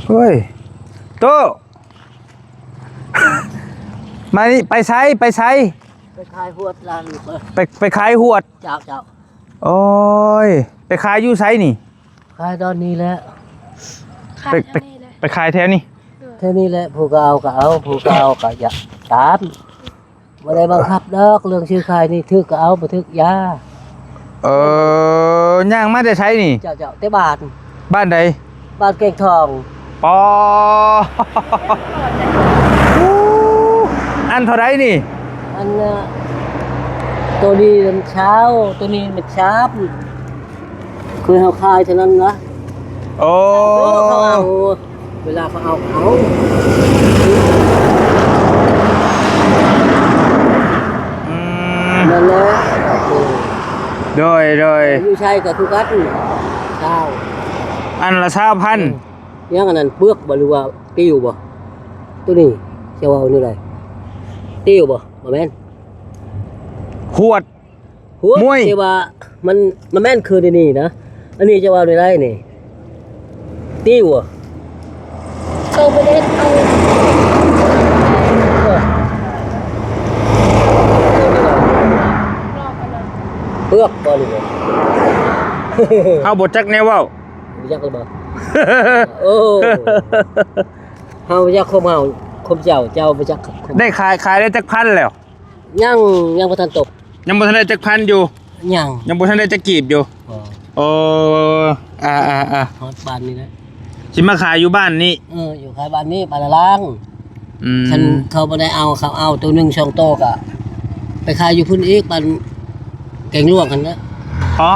ໂອ້ຍ ໂຕ ມານີ້ ໄປໃສ ໄປໃສ? ໄປຂາຍຫວດລະລູກເອີຍ. ໄປ ໄປຂາຍຫວດ? ເຈົ້າ ເຈົ້າ. ໂອ້ຍ ໄປຂາຍຢູ່ໃສນີ້? ຂາຍດອນນີ້ແຫຼະ. ຂາຍ ໄປ ແຖວນີ້ແຫຼະ ໄປຂາຍແຖວນີ້? ໂດຍ ແຖວນີ້ແຫຼະ. ຜູ້ກໍເອົາກໍເອົາ ຜູ້ກໍເອົາກໍຢາກຕາມ. ບໍ່ໄດ້ບັງຄັບດອກ ເລື່ອງຊື້ຂາຍນີ້ ຖືກກໍເອົາ ບໍ່ຖືກຢ່າ. ເອີ ຍ່າງມາແຕ່ໃສນີ້? ເຈົ້າ ເຈົ້າ ແຕ່ບ້ານ. ບ້ານໃດ? ບ້ານແກ້ງທອງ. ປໍ ອັນເທົ່າໃດນີ້? ອັນ ໂຕນີ້ມັນຊາວ ໂຕນີ້ມັນຊາມ. ຄືເຮົາຂາຍເທົ່ານັ້ນນະ. ໂອ້ ເຂົາເອົາ ເວລາເຂົາເອົາ ເຂົາເອົາ. ອືມ ນັ້ນແຫຼະ. ໂດຍ ໂດຍ ຢູ່ໃສກໍຄືກັນ ຊາວ ອັນລະຊາວພັນ. ອືມ ຫຍັງອັນນັ້ນ ເປືອກບໍ່ ຫຼືວ່າຕິວບໍ່? ໂຕນີ້ຈະເວົ້າແນວໃດ? ຕິວບໍ່? ບໍ່ແມ່ນ ຫວດ. ຫົວ ມວຍ ທີ່ວ່າມັນ ມັນແມ່ນຄືໃນນີ້ນະ. ອັນນີ້ຈະເວົ້າໄດ້ໄດ໋ນີ້ ຕິວ ເອີ ບໍ່ໄດ້ເຮັດເອົາ ເປືອກບໍ່ນີ້. ເຮົາບໍ່ຈັກແນວເວົ້າ ບໍ່ຈັກລະບໍ່? ໂອ້ ເຮົາບໍ່ຈັກຄວາມເຮົາ ຄວາມເຈົ້າ ເຈົ້າບໍ່ຈັກຄວາມ ໄດ້ຂາຍ ຂາຍໄດ້ຈັກພັນແລ້ວ? ຍັງ ຍັງບໍ່ທັນຕົກ ຍັງບໍ່ທັນໄດ້ຈັກພັນຢູ່? ຍັງ ຍັງບໍ່ທັນໄດ້ຈັກກີບຢູ່. ອໍ ໂອ້ ອ່າໆໆ ຮອດບ້ານນີ້ແຫຼະ ຊິມາຂາຍຢູ່ບ້ານນີ້. ເອີ ຢູ່ຂາຍບ້ານນີ້ ບ້ານລາງ. ອືມ ຄັນເຂົາບໍ່ໄດ້ເອົາ ເຂົາເອົາໂຕໜຶ່ງສອງໂຕ ກະໄປຂາຍຢູ່ພຸ້ນອີກ ບ້ານແກ້ງຫຼວງຫັ້ນນະ. ອໍ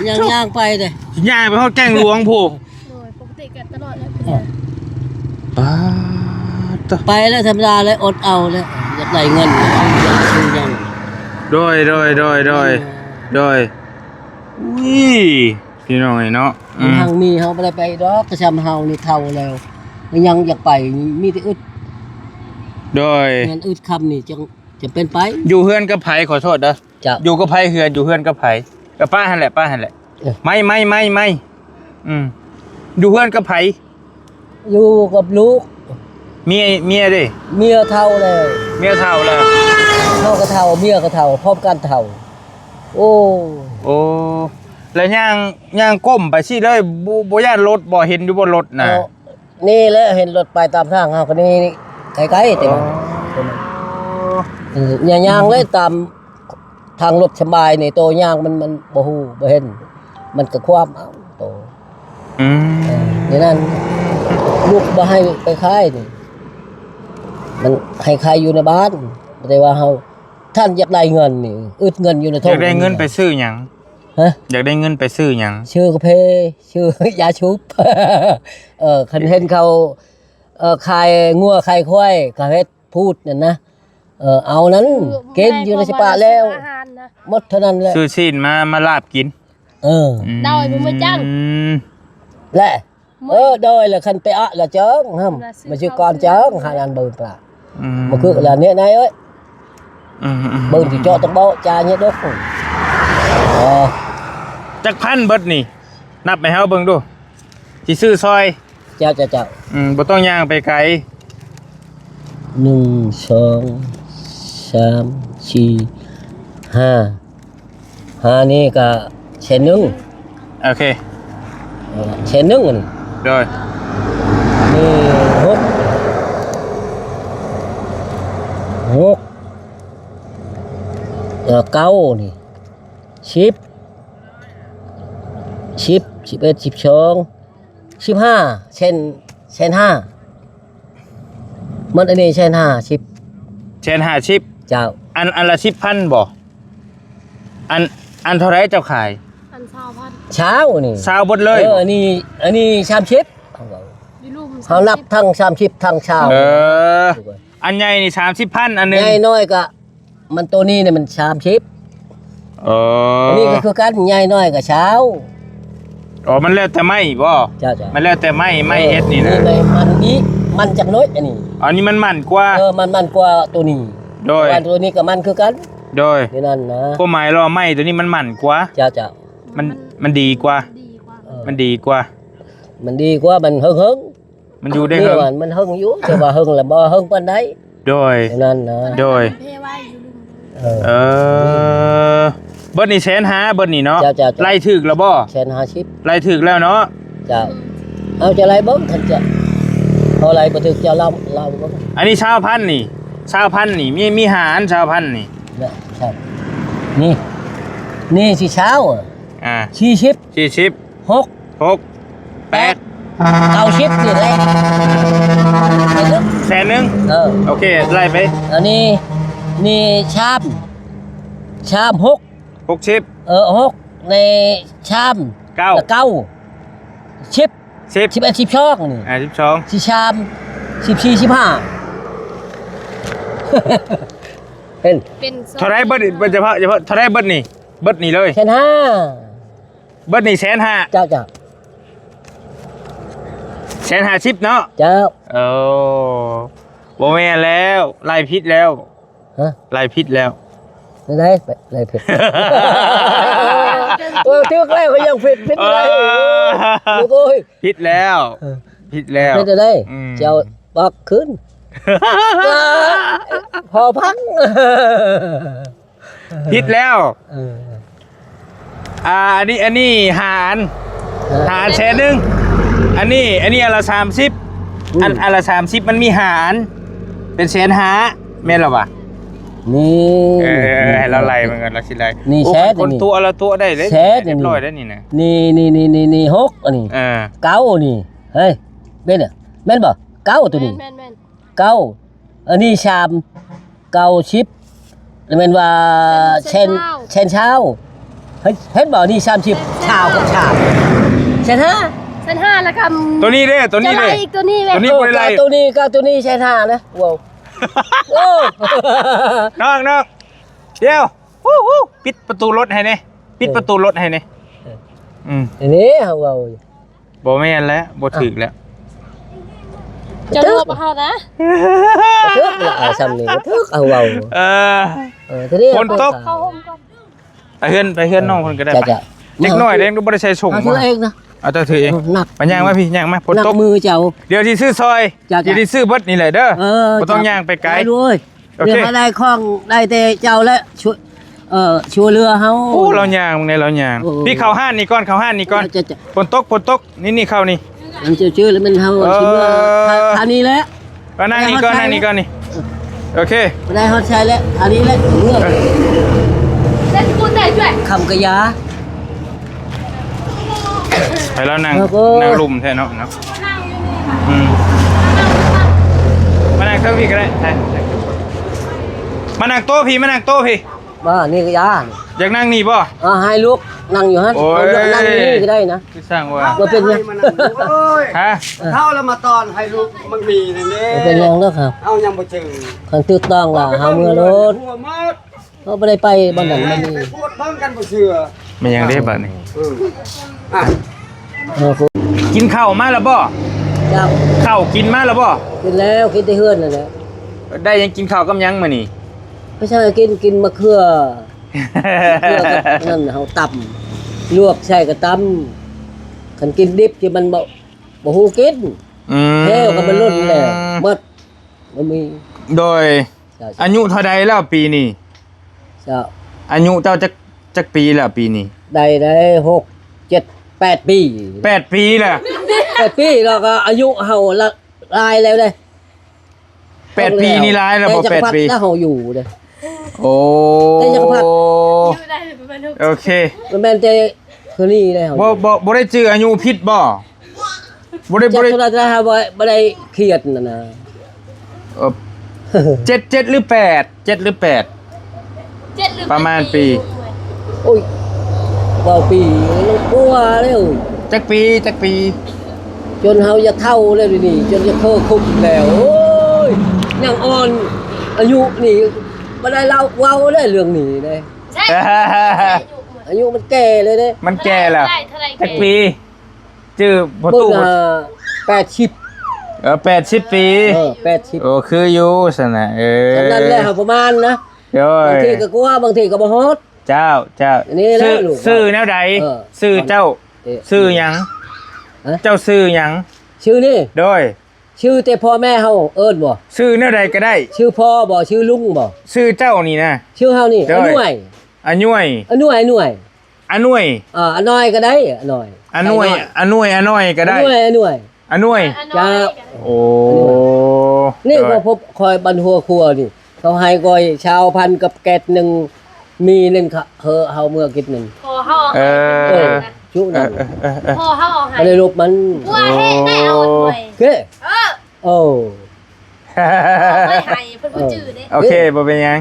ຍ່າງ ຍ່າງໄປເດ້ ຍ່າງໄປຮອດແກ້ງຫຼວງພຸ້ນ. ໂດຍ ປົກກະຕິກັນຕະຫຼອດແຫຼະ. ເອີ ປາດໂທ້ ໄປແລ້ວທຳມະດາແຫຼະ ອົດເອົາແຫຼະ ຢາກໄດ້ເງິນ ເອົາເງິນຊື້ຫຍັງ. ໂດຍ ໂດຍ ໂດຍ ໂດຍ ເອີ ໂດຍ. ອຸ້ຍ ພີ່ນ້ອງເອີຍເນາະ ອືມ ທາງນີ້ເຮົາບໍ່ໄດ້ໄປດອກ ກະຊ່ຳເຮົານີ້ເຖົ້າແລ້ວ ຍັງຢາກໄປ ມີແຕ່ອຶດ. ໂດຍ ແມ່ນອຶດຄຳນີ້ຈັ່ງ ຈຳເປັນໄປ. ຢູ່ເຮືອນກັບໃຜ? ຂໍໂທດເດີ ເຈົ້າ ຢູ່ກັບໃຜ? ເຮືອນ ຢູ່ເຮືອນກັບໃຜ? ກໍປ້າຫັ້ນແຫຼະ ປ້າຫັ້ນແຫຼະ. ເອີ ໄມ້ ໄມ້ ໄມ້ ໄມ້ ອືມ ຢູ່ເຮືອນກັບໃຜ? ຢູ່ກັບລູກ. ເມຍ ເມຍເດ? ເມຍເຖົ້າແລ້ວ ເມຍເຖົ້າແລ້ວ ເຮົາກໍເຖົ້າ ເມຍກໍເຖົ້າ ພ້ອມກັນເຖົ້າ. ໂອ້ ໂອ້ ແລ້ວຍ່າງ ຍ່າງກົ້ມໄປຊີ້ເລີຍ ບໍ່ ບໍ່ຢ້ານລົດບໍ່? ເຫັນຢູ່ບໍ່ລົດນະ? ເອີ ນີ້ແຫຼະ ເຫັນລົດໄປຕາມທາງ ເຮົາກໍນີ້ໃກ້ໆ ແຕ່ວ່າ ອໍ ເອີ ຍ່າງເລີຍຕາມ ທາງລົດສະບາຍນີ້ ໂຕຍ່າງມັນ ມັນບໍ່ຮູ້ບໍ່ເຫັນ ມັນກໍຄວາມເອົາໂຕ. ອືມ ເອີ ນີ້ນັ້ນ ລູກບໍ່ໃຫ້ໄປຂາຍນີ້ ມັນໃຫ້ຂາຍຢູ່ໃນບ້ານ. ແຕ່ວ່າເຮົາ ທ່ານຢາກໄດ້ເງິນນີ້ ອຶດເງິນຢູ່ໃນຖົງ. ຢາກໄດ້ເງິນໄປຊື້ຫຍັງ? ຮະ? ຢາກໄດ້ເງິນໄປຊື້ຫຍັງ? ຊື້ກາເຟ ຊື້ຢາສູບ. ເອີ ຄັນເຫັນເຂົາ ເອີ ຂາຍງົວຂາຍຄວາຍ ເຂົາເຮັດ ພູດນັ້ນນະ ເອີ ເອົານັ້ນ ຄື ກິນຢູ່ໃນສະປະແລ້ວ ແມ່ນຄວາມວ່າຊື້ອາຫານນະ ໝົດເທົ່ານັ້ນແຫຼະ ຊື້ຊີ້ນມາ ມາລາບກິນ. ເອີ ອືມ ໂດຍ ບໍ່ມີຈ້າງ ແລະ ເອີ ໂດຍ ລະຄັນໄປອະລະເຈີງ ຫຳ ມາຊື້ກ່ອນເຈີງ ຫານັ້ນເບິ່ງປະ ອືມ ມາຄືລະເນຍນາຍເອີຍ ອືມໆໆ ເບິ່ງຊິເຈາະຕະເບົາຈາເນຍດົກ. ເອີ ຈັກພັນເບິດນີ້ ນັບໃຫ້ເຮົາເບິ່ງດູ ຊິຊື້ຊ່ອຍ. ເຈົ້າ ເຈົ້າ ເຈົ້າ ອືມ ບໍ່ຕ້ອງຍ່າງໄປໄກ. ໜຶ່ງ ສອງ ສາມ ສີ່ ຫ້າ ຫ້ານີ້ກະແສນໜຶ່ງ. ໂອເຄ ເອີ ແສນໜຶ່ງອັນນີ້. ໂດຍ ນີ້ ຫົກ ຫົກ ເອີ ເກົ້ານີ້ ສິບ ສິບ ສິບເອັດ ສິບສອງ ສິບຫ້າ ແສນ ແສນຫ້າ ມັນອັນນີ້ແສນຫ້າສິບ. ແສນຫ້າສິບ ເຈົ້າ. ອັນ ອັນລະສິບພັນບໍ່? ອັນ ອັນເທົ່າໃດເຈົ້າຂາຍ? ອັນຊາວພັນ ຊາວນີ້ ຊາວເບິດເລີຍ. ເອີ ອັນນີ້ ອັນນີ້ສາມສິບ ຢູ່ລຸ່ມ ເຮົານັບທັງສາມສິບທັງຊາວ. ເອີ ອັນໃຫຍ່ນີ້ສາມສິບພັນ ອັນໜຶ່ງ ໃຫຍ່ນ້ອຍກະ ມັນໂຕນີ້ນີ້ມັນສາມສິບ. ເອີ ອັນນີ້ກໍຄືກັນ ໃຫຍ່ນ້ອຍກໍຊາວ. ອໍ ມັນແລ້ວແຕ່ໄມ້ບໍ? ເຈົ້າໆ ມັນແລ້ວແຕ່ໄມ້ ໄມ້ເຮັດນີ້ນະ. ເອີ ມັນນີ້ ມັນຈັກໜ້ອຍອັນນີ້. ອັນນີ້ມັນໝັ້ນກວ່າ. ເອີ ມັນໝັ້ນກວ່າໂຕນີ້. ໂດຍ ແຕ່ວ່າໂຕນີ້ກໍໝັ້ນຄືກັນ. ໂດຍ ນີ້ນັ້ນນະ ຄວາມໝາຍລະໄມ້ໂຕນີ້ມັນໝັ້ນກວ່າ. ເຈົ້າໆ ມັນ ມັນດີກວ່າ. ເອີ ມັນດີກວ່າ ມັນດີກວ່າ ມັນເຫິງໆ. ມັນຢູ່ໄດ້ເຫິງ ມັນເຫິງຢູ່ ແຕ່ວ່າເຫິງລະບໍ່ເຫິງປານໃດ ໂດຍ ນັ້ນນະ ໂດຍ ເອີ ເບິດນີ້ແສນຫ້າ ເບິດນີ້ເນາະ ເຈົ້າໆໆ ໄລ່ຖືກລະບໍ່ ແສນຫ້າສິບ ໄລ່ຖືກແລ້ວເນາະ ເຈົ້າ ເອົາ ຈະໄລ່ເບິ່ງ ຄັນຈະ ເທົ່າໃດບໍ່ຖືກ ເຈົ້າລາວ ລາວເບິ່ງ ອັນນີ້ຊາວພັນນີ້ ຊາວພັນນີ້ ມີ ມີຫ້າອັນ ຊາວພັນນີ້ ນີ້ ນີ້ຊິຊາວ ອ່າ ສີ່ສິບ ສີ່ສິບ ຫົກ ຫົກ ແປດ ເກົ້າສິບ ນີ້ໄດ້ ແສນໜຶ່ງ ເອີ ໂອເຄ ໄລ່ໄປ ອັນນີ້ ນີ້ຊາມ ຊາມຫົກ ຫົກສິບ ເອີ ຫົກ ໃນຊາມ ເກົ້າ ເກົ້າ ສິບ ສິບ ສິບເອັດ ສິບສອງ ນີ້ ອ່າ ສິບສອງ ສິບສາມ ສິບສີ່ ສິບຫ້າ ເຫັນ ເປັນ ເທົ່າໃດເບິດນີ້ ເບິດ ສະເພາະ ສະເພາະ ເທົ່າໃດເບິດນີ້ ເບິດນີ້ເລີຍ ແສນຫ້າ ເບິດນີ້ແສນຫ້າ ເຈົ້າ ເຈົ້າ ແສນຫ້າສິບເນາະ ເຈົ້າ ໂອ້ ບໍ່ແມ່ນແລ້ວ ໄລ່ຜິດແລ້ວ ຮະ ໄລ່ຜິດແລ້ວ ໄດ້ ໄລ່ຜິດ ເວົ້າຖືກແລ້ວກໍຍັງຜິດ ຜິດ ເອີ ໄດ້ ໂອ້ຍ ຜິດແລ້ວ ເອີ ຜິດແລ້ວ ເຮັດໄດ້ ອືມ ເຈົ້າປັກຂຶ້ນ ພໍພັງ ຜິດແລ້ວ ເອີ ອ່າ ອັນນີ້ ອັນນີ້ຫ້າອັນ ເອີ ຫ້າອັນແສນໜຶ່ງ ອັນນີ້ ອັນນີ້ອັນລະສາມສິບ ອືມ ອັນ ອັນລະສາມສິບ ມັນມີຫ້າອັນ ເປັນແສນຫ້າ ແມ່ນລະວະ? ນີ້ ເອີ ໃຫ້ລາວໄລ່ມັນກ່ອນ ລາວຊິໄລ່ ນີ້ ໂອ້ ແຊດ ຄົນ ນີ້ ຕົວລະຕົວໄດ້ເດ້ ແຊດ ຮຽບຮ້ອຍໄດ້ນີ້ນະ ນີ້ ນີ້ ນີ້ ນີ້ ນີ້ ຫົກ ອັນນີ້ ເອີ ເກົ້າ ນີ້ ເຮີ້ຍ ແມ່ນ ແມ່ນບໍ່? ເກົ້າ ໂຕນີ້ ແມ່ນໆໆ ເກົ້າ ອັນນີ້ສາມ ເກົ້າສິບ ແມ່ນວ່າແສນ ແສນຊາວ ເຫັນບໍ່? ນີ້ສາມສິບ ຊາວ ຊາວ ແສນຫ້າ ແສນຫ້າ ແລ້ວກໍ ໂຕນີ້ເດ້ ໂຕນີ້ເດ້ ໂຕນີ້ ໂຕນີ້ບໍ່ໄດ້ໄລ່ ໂຕນີ້ກໍ ໂຕນີ້ແສນຫ້ານະ ວ້າວ ໂອ້ ນ້ອງໆ ດຽວ ຫູ ຫູ ປິດປະຕູລົດໃຫ້ແດ່ ປິດປະຕູລົດໃຫ້ແດ່ ເອີ ອືມ ອັນນີ້ເຮົາເວົ້າ ບໍ່ແມ່ນແລ້ວ ບໍ່ຖືກແລ້ວ ເຈົ້າລວບເຮົານະ ບໍ່ຖືກລະ ເອົາຊ່ຳນີ້ບໍ່ຖືກ ເອົາເວົ້າ ເອີ ເອີ ທີນີ້ ຝົນຕົກ ເຂົ້າໂຮມກ່ອນ ໄປເຮືອນ ໄປເຮືອນນ້ອງເພິ່ນກໍໄດ້ ເຈົ້າ ເຈົ້າ ເດັກນ້ອຍເດ້ ບໍ່ໄດ້ໃສ່ສົ້ງ ເອົາຖືເອງນະ ເອົາເຈົ້າຖືເອງ ມັນຫນັກ ມາຍ່າງມາພີ້ ຍ່າງມາ ຝົນຕົກ ໜັກມືເຈົ້າ ດຽວຊິຊື້ຊ່ອຍ ເຈົ້າ ດຽວຊິຊື້ເບິດນີ້ແຫຼະເດີ ເອີ ບໍ່ຕ້ອງຍ່າງໄປໄກ ເຈົ້າ ໂອເຄ ເຮົາໄດ້ຂອງ ໄດ້ແຕ່ເຈົ້າແຫຼະ ຊ່ວຍ ເອີ ຊ່ວຍເຫຼືອເຮົາ ໂອ້ ລາວຍ່າງ ເບິ່ງແດ່ ລາວຍ່າງ ໂອ້ ພີ້ ເຂົ້າຮ້ານນີ້ກ່ອນ ເຂົ້າຮ້ານນີ້ກ່ອນ ເຈົ້າ ເຈົ້າ ຝົນຕົກ ຝົນຕົກ ນີ້ ນີ້ ເຂົ້ານີ້ ມັນເຈີໆ ແລ້ວແມ່ນເຮົາ ເອີ ຊິເມືອ ທ່ານີ້ແຫຼະ ມານັ່ງນີ້ກ່ອນ ນັ່ງນີ້ກ່ອນນີ້ ໂອເຄ ໄດ້ຮອດໃຊ້ແລ້ວ ອັນນີ້ແຫຼະ ເມືອ ເອີ ຄຳກະຢາ ໃຫ້ລາວນັ່ງ ເອີ ນັ່ງລຸ່ມແທ້ເນາະ ເນາະ ອືມ ມານັ່ງເທິງພີ້ກໍໄດ້ ມານັ່ງໂຕະພີ້ ມານັ່ງໂຕະພີ້ ວ່ານີ້ກໍຢ່າ ຢາກນັ່ງນີ້ບໍ່? ເອີ ໃຫ້ລູກນັ່ງຢູ່ຫັ້ນ ໂອ້ຍ ເອົາລູກນັ່ງນີ້ກໍໄດ້ນະ ຄືຊ່າງວ່າ ບໍ່ເປັນຫຍັງ ຮະ ເຖົ້າລະມາຕອນໃຫ້ລູກມັກມີນັ້ນເດ້ ບໍ່ເປັນຫຍັງດອກຄັບ ເຮົາຍັງບໍ່ເຈີ ຄັນຖືກຕ້ອງລະເຮົາເມືອໂລດ ເຮົາບໍ່ໄດ້ໄປບ່ອນນັ້ນບ່ອນນີ້ ໄປກວດເບິ່ງກັນບໍ່ເຊື່ອ ແມ່ນຫຍັງເດ້ບາດນີ້ ເອີ ອ່ະ ເອີ ກິນເຂົ້າມາແລ້ວບໍ່? ເຈົ້າ ເຂົ້າກິນມາແລ້ວບໍ່? ກິນແລ້ວ ກິນແຕ່ເຮືອນນັ້ນແຫຼະ ໄດ້ຫຍັງ ກິນເຂົ້າກັບຫຍັງມື້ນີ້? ໄປໃສ່ກິນ ກິນມະເຂືອ ເຂືອກັບນັ້ນເຮົາຕຳ ລວກໃສ່ກໍຕຳ ຄັນກິນດິບທີ່ມັນບໍ່ ບໍ່ຮູ້ກິນ ອືມ ແລ້ວກໍມັນລົ້ນແລ້ວ ໝົດ ບໍ່ມີ ໂດຍ ເຈົ້າ ອາຍຸເທົ່າໃດແລ້ວປີນີ້? ເຈົ້າ ອາຍຸເຈົ້າຈັກ ຈັກປີແລ້ວປີນີ້? ໄດ້ ໄດ້ ຫົກ ເຈັດ ແປດປີ ແປດປີແລ້ວ ແປດປີ ແລ້ວກໍອາຍຸເຮົາລະ ຫຼາຍແລ້ວເດ້ ແປດປີນີ້ຫຼາຍແລ້ວບໍ່? ແປດປີ ແຕ່ຈັກພັດລະເຮົາຢູ່ເດ້ ໂອ້ ແຕ່ຈັກພັດ ຢູ່ໄດ້ປະມານ ໂອເຄ ມັນແມ່ນແຕ່ຄືນີ້ເດ້ ບໍ່ ບໍ່ ບໍ່ໄດ້ຈື່ອາຍຸຜິດບໍ່? ບໍ່ໄດ້ ບໍ່ໄດ້ ຈັກເທົ່າໃດ ເຮົາບໍ່ ບໍ່ໄດ້ຄຽດນັ້ນນະ ເອີ ເຈັດ ເຈັດ ຫຼື ແປດ ເຈັດ ຫຼື ແປດ ເຈັດ ຫຼື ປະມານປີ ແປດປີ ໂອ້ຍ ເວົ້າປີກວ່າແລ້ວ ຈັກປີ ຈັກປີ ຈົນເຮົາຢາກເຖົ້າແລ້ວດຽວນີ້ ຈົນຢາກເຄີຄຸກແລ້ວ ໂອ້ຍ ຍັງອ່ອນ ອາຍຸນີ້ ບໍ່ໄດ້ເລົ່າ ເວົ້າເດ້ເລື່ອງນີ້ເດ້ ໃຊ່ ອາຍຸມັນແກ່ເລີຍເດ້ ມັນແກ່ແລ້ວ ເທົ່າໃດ ເທົ່າໃດ ຈັກປີ? ຈື່ບໍ່ຕູ້ ເບິ່ງ ອ່າ ແປດສິບ ເອີ ແປດສິບປີ ເອີ ແປດສິບ ໂອ້ ຄືຢູ່ຊັ້ນນະ ເອີ ຊັ້ນນັ້ນແຫຼະ ເຮົາປະມານນະ ໂດຍ ບາງທີກໍກວ່າ ບາງທີກໍບໍ່ຮອດ ເຈົ້າ ເຈົ້າ ນີ້ແຫຼະ ຊື່ ລູກ ຊື່ແນວໃດ? ເອີ ຊື່ເຈົ້າ ເອີ ຊື່ຫຍັງ? ຮະ? ເຈົ້າຊື່ຫຍັງ? ຊື່ນີ້ ໂດຍ ຊື່ແຕ່ພໍ່ແມ່ເຮົາເອີ້ນບໍ່? ຊື່ແນວໃດກໍໄດ້. ຊື່ພໍ່ບໍ່? ຊື່ລຸງບໍ່? ຊື່ເຈົ້ານີ້ນະ? ຊື່ເຮົານີ້ ໂດຍ ອານວຍ. ອານວຍ. ອານວຍ ອານວຍ. ອານວຍ ເອີ ອານ້ອຍກໍໄດ້ ອານ້ອຍ. ອານວຍ ອານວຍ ອານ້ອຍກໍໄດ້. ອານວຍ ອານວຍ. ອານວຍ ເຈົ້າ. ໂອ້ ນີ້ ໂດຍ ກໍພົບຂ້ອຍບັນຫົວຄົວນີ້ ເຂົາໃຫ້ຂ້ອຍຊາວພັນກັບແກັດໜຶ່ງ ມີໜຶ່ງ ເຮີເຮົາເມືອກິດໜຶ່ງ ພໍເຮົາເອົາໃຫ້. ເອີ ເອີ ຈຸນັ້ນ ເອີ ເອີ ພໍເຮົາເອົາໃຫ້ ບໍ່ໄດ້ລົບມັນ. ບໍ່ເຮັດໄດ້ເອົາໄວ້ ເອີ ໂອ້ ເອົາໄວ້ໃຫ້ເພິ່ນບໍ່ຈື່ເດ້. ໂອເຄ ບໍ່ເປັນຫຍັງ.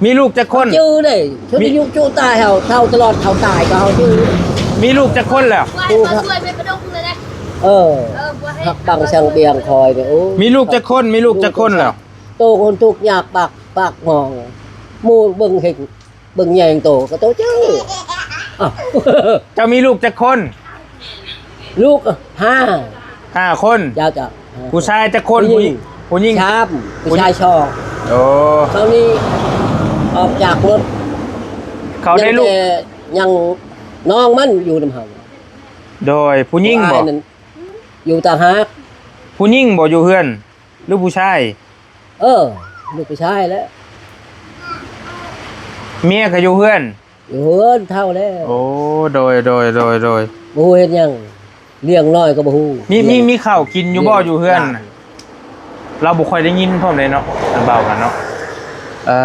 ມີລູກຈັກຄົນ? ຈື່ເດ້ ຊຸດ ມີ ຍຸກຈຸຕາຍເຮົາ ເຖົ້າຕະຫຼອດເຮົາຕາຍກໍເຮົາຈື່. ມີລູກຈັກຄົນແລ້ວ? ບໍ່ໃຫ້ເຂົາຊ່ວຍແມ່ປະດົກເລີຍເດ້. ເອີ ເອີ ບໍ່ໃຫ້ ຮັກບັງຊ່າງບຽງຄອຍເດ້. ໂອ້ ມີລູກຈັກຄົນ? ມີລູກຈັກຄົນແລ້ວ? ໂຕຄົນທຸກຍາກປາກ ປາກໝອງ ໝູ່ເບິ່ງເຫັນ ເບິ່ງແຍງໂຕກໍໂຕເຈົ້າ. ອ້າວ ເຈົ້າມີລູກຈັກຄົນ? ລູກຫ້າ ຫ້າຄົນ. ເຈົ້າ ເຈົ້າ. ຜູ້ຊາຍຈັກຄົນ? ຜູ້ຍິງ ຜູ້ຍິງ ຜູ້ຍິງສາມ ຜູ້ຊາຍສອງ. ໂອ້ ເຂົານີ້ອອກຈາກລົດ ເຂົາໄດ້ລູກ ຍັງແຕ່ ຍັງນ້ອງມັນຢູ່ນຳເຮົາ. ໂດຍ ຜູ້ຍິງບໍ່? ຜູ້ອ້າຍນັ້ນຢູ່ຕ່າງຫາກ. ຜູ້ຍິງບໍ່ຢູ່ເຮືອນ ຫຼືຜູ້ຊາຍ? ເອີ ລູກຜູ້ຊາຍແຫຼະ. ເມຍກໍຢູ່ເຮືອນ? ຢູ່ເຮືອນ ເຖົ້າແລ້ວ. ໂອ້ ໂດຍ ໂດຍ ໂດຍ ໂດຍ. ບໍ່ຮູ້ເຮັດຫຍັງ ລ້ຽງນ້ອຍກໍບໍ່ຮູ້. ມີ ມີ ມີເຂົ້າກິນຢູ່ບໍ່ ຢູ່ເຮືອນ? ລາວບໍ່ຄ່ອຍໄດ້ຍິນພ້ອມເດ້ເນາະ ອັນເວົ້າກັນເນາະ. ເອີ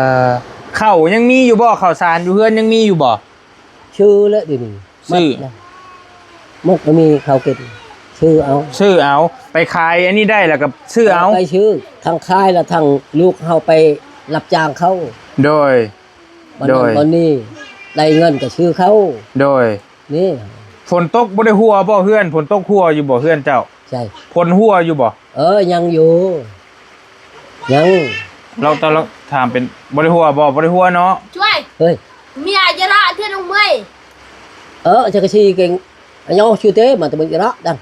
ເຂົ້າຍັງມີຢູ່ບໍ່? ເຂົ້າສານຢູ່ເຮືອນຍັງມີຢູ່ບໍ່? ຊື້ແລ້ວດຽວນີ້ ຊື້ ໝົດແລ້ວ ໝົດບໍ່ມີເຂົ້າກິນ ຊື້ເອົາ ຊື້ເອົາ. ໄປຂາຍອັນນີ້ໄດ້ແລ້ວກໍຊື້ເອົາ ໄປຊື້ ທັງຂາຍແລ້ວທັງລູກເຮົາໄປຮັບຈ້າງເຂົາ. ໂດຍ ບ່ອນນັ້ນ ໂດຍ ບ່ອນນີ້ ໄດ້ເງິນກໍຊື້ເຂົ້າ. ໂດຍ ນີ້ ຝົນຕົກບໍ່ໄດ້ຮົ່ວບໍ່ເຮືອນ? ຝົນຕົກຮົ່ວຢູ່ບໍ່ເຮືອນເຈົ້າ? ໃຊ່ ຝົນຮົ່ວຢູ່ບໍ່? ເອີ ຍັງຢູ່ ຍັງ. ລາວ ແຕ່ລາວຖາມເປັນ ບໍ່ໄດ້ຮົ່ວບໍ່? ບໍ່ໄດ້ຮົ່ວເນາະ. ຊ່ວຍ ເຮີ້ຍ ເມຍຈະລະເທື່ອນ້ອງເມຍ. ເອີ ຈັກກະຊີເກັ່ງ ອາຍອງຊື່ເຕ ມາແຕ່ເບິ່ງຈະລະດັງ.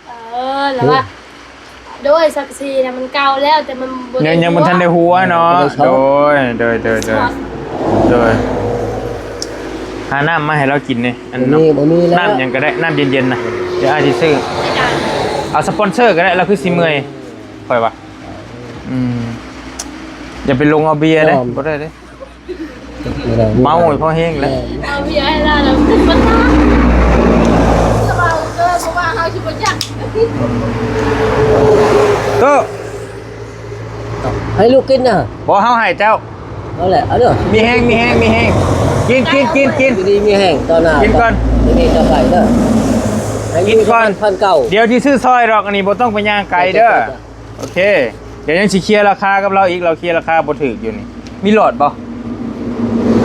ເອີ ລະວ່າ ໂດຍ ສັງກະສີນະມັນເກົ່າແລ້ວ ແຕ່ມັນບໍ່ໄດ້ ຍັງ ຍັງບໍ່ທັນໄດ້ຮົ່ວເນາະ. ໂດຍ ໂດຍ ໂດຍ ໂດຍ ໂດຍ. ຫານ້ຳມາໃຫ້ລາວກິນແດ່ ອັນ ບໍ່ມີ ບໍ່ມີແລ້ວ ນ້ຳຫຍັງກໍໄດ້ ນ້ຳເຢັນໆນະ ດຽວອ້າຍຊິຊື້. ເອົາສະປອນເຊີກໍໄດ້ ລາວຄືຊິເມື່ອຍ ຂ້ອຍວ່າ. ອືມ ຢ່າໄປລົງເອົາເບຍເດ້ ບໍ່ໄດ້ເດ້. ເມົາພໍແຮງແລ້ວ ເອົາເບຍໃຫ້ລາວແລ້ວ ມັນຕາຍ ເຮົາເກີດ ເພາະວ່າເຮົາຊິບໍ່ຈັກ. ໂຕ ໃຫ້ລູກກິນນະ. ບໍ່ ເຮົາໃຫ້ເຈົ້າ. ເອົາແຫຼະ ເອົາເດີ ມີແຮງ ມີແຮງ ມີແຮງ. ກິນ ກິນ ກິນ ກິນ ຢູ່ດີມີແຮງ ຕໍ່ໜ້າ ກິນກ່ອນ ຢູ່ດີຕໍ່ໄປເດີ ໃຫ້ກິນກ່ອນ ພັນເກົ້າ. ດຽວຊິຊື້ຊ່ອຍດອກ ອັນນີ້ບໍ່ຕ້ອງໄປຍ່າງໄກເດີ. ໂອເຄ ດຽວຍັງຊິເຄຍລາຄາກັບລາວອີກ ລາວເຄຍລາຄາບໍ່ຖືກຢູ່ນີ້. ມີຫຼອດບໍ່?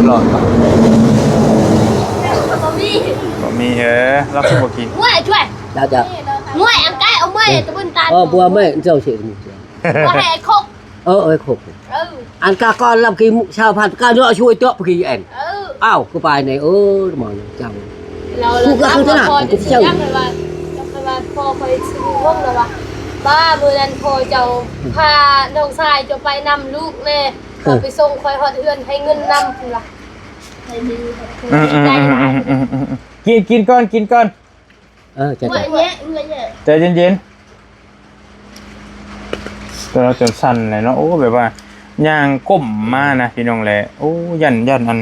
ຫຼອດບໍ່? ບໍ່ມີ ບໍ່ມີ. ເອີ ລາວຄືບໍ່ກິນ? ງວຍ ຊ່ວຍ ລາວຈະ ງວຍ ອັນໃກ້ເອົາເມຍ ຕະເບິ່ນຕາ ເອີ ບົວເມຍ ເຈົ້າຊິ ບໍ່ໃຫ້ຄົກ. ເອີ ເອີ ຄົກ. ເອີ ອັນກາກ່ອນລາວກິນຊາວພັນ ກາເນາະ ຊ່ວຍເຕາະ ປະກີ້ແອນ. ເອີ ອ້າວ ຄືປາຍໃນ ເອີ ມາເຈົ້າ ລາວ ລາວ ລາວວ່າ ລາວວ່າ ພໍ່ຂ້ອຍຊິຮູ້ວົງ ລາວວ່າ ປ້າ ມື້ນັ້ນພໍ່ເຈົ້າພານ້ອງຊາຍເຈົ້າໄປນຳລູກແດ່ ເອີ ເຂົາໄປສົ່ງຂ້ອຍຮອດເຮືອນ ໃຫ້ເງິນນຳ ເພິ່ນວ່າ. ອືມ ກິນ ກິນກ່ອນ ກິນກ່ອນ. ເອີ ໃຈ ໃຈເຢັນໆ ແຕ່ລາວຈົນສັ່ນແຫຼະເນາະ. ໂອ້ ແບບວ່າຍ່າງກົ້ມມານະ ພີ່ນ້ອງແຫຼະ. ໂອ້ ຢ້ານ ຢ້ານອັນ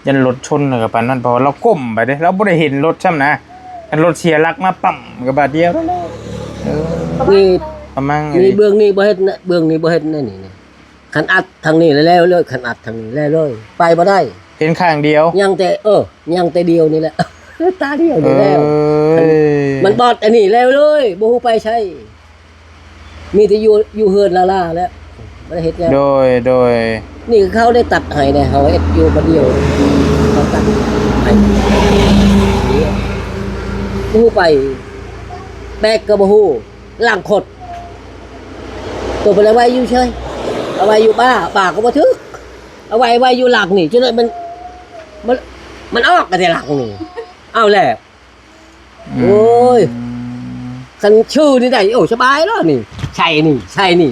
ຢ້ານລົດຊົນ ແລ້ວກໍປານນັ້ນ ເພາະວ່າລາວກົ້ມໄປເດ້ ລາວບໍ່ໄດ້ເຫັນລົດຊ້ຳນະ. ຄັນລົດເສຍຫຼັກມາປ້ຳກໍບາດດຽວນັ້ນແຫຼະ. ເອີ ນີ້ ປະມານນີ້ ເບື້ອງນີ້ບໍ່ເຮັດນະ ເບື້ອງນີ້ບໍ່ເຮັດນະ ນີ້ ນີ້. ຄັນອັດທາງນີ້ແລ້ວເລີຍ ຄັນອັດທາງນີ້ແລ້ວເລີຍ ໄປບໍ່ໄດ້ ເຫັນຂ້າງດຽວ ຍັງແຕ່ ເອີ ຍັງແຕ່ດຽວນີ້ແຫຼະ ຕາດຽວນີ້ແລ້ວ. ເອີຍ ມັນບອດອັນນີ້ແລ້ວເລີຍ ບໍ່ຮູ້ໄປໃສ ມີແຕ່ຢູ່ ຢູ່ເຮືອນລາໆແລ້ວ ບໍ່ໄດ້ເຮັດຫຍັງ. ໂດຍ ໂດຍ ນີ້ເຂົາໄດ້ຕັດໃຫ້ແດ່ ເຮົາເຮັດຢູ່ຄົນດຽວ ເຂົາຕັດໃຫ້ ບໍ່ຮູ້ໄປ ແບກກໍບໍ່ຮູ້. ຫຼັງຄົດ ໂຕໄປເອົາໄວ້ຢູ່ເຊີຍ ເອົາໄວ້ຢູ່ປ້າ ປ້າກໍບໍ່ຖືກ ເອົາໄວ້ ໄວ້ຢູ່ຫຼັງນີ້ ຈົນມັນ ມັນ ມັນອອກກັນແຕ່ຫຼັງນີ້ ເອົາແລ້ວ. ອືມ ໂອ້ຍ ຄັນຊື່ນີ້ໄດ້ ໂອ້ ສະບາຍແລ້ວນີ້ ໃສ່ນີ້ ໃສ່ນີ້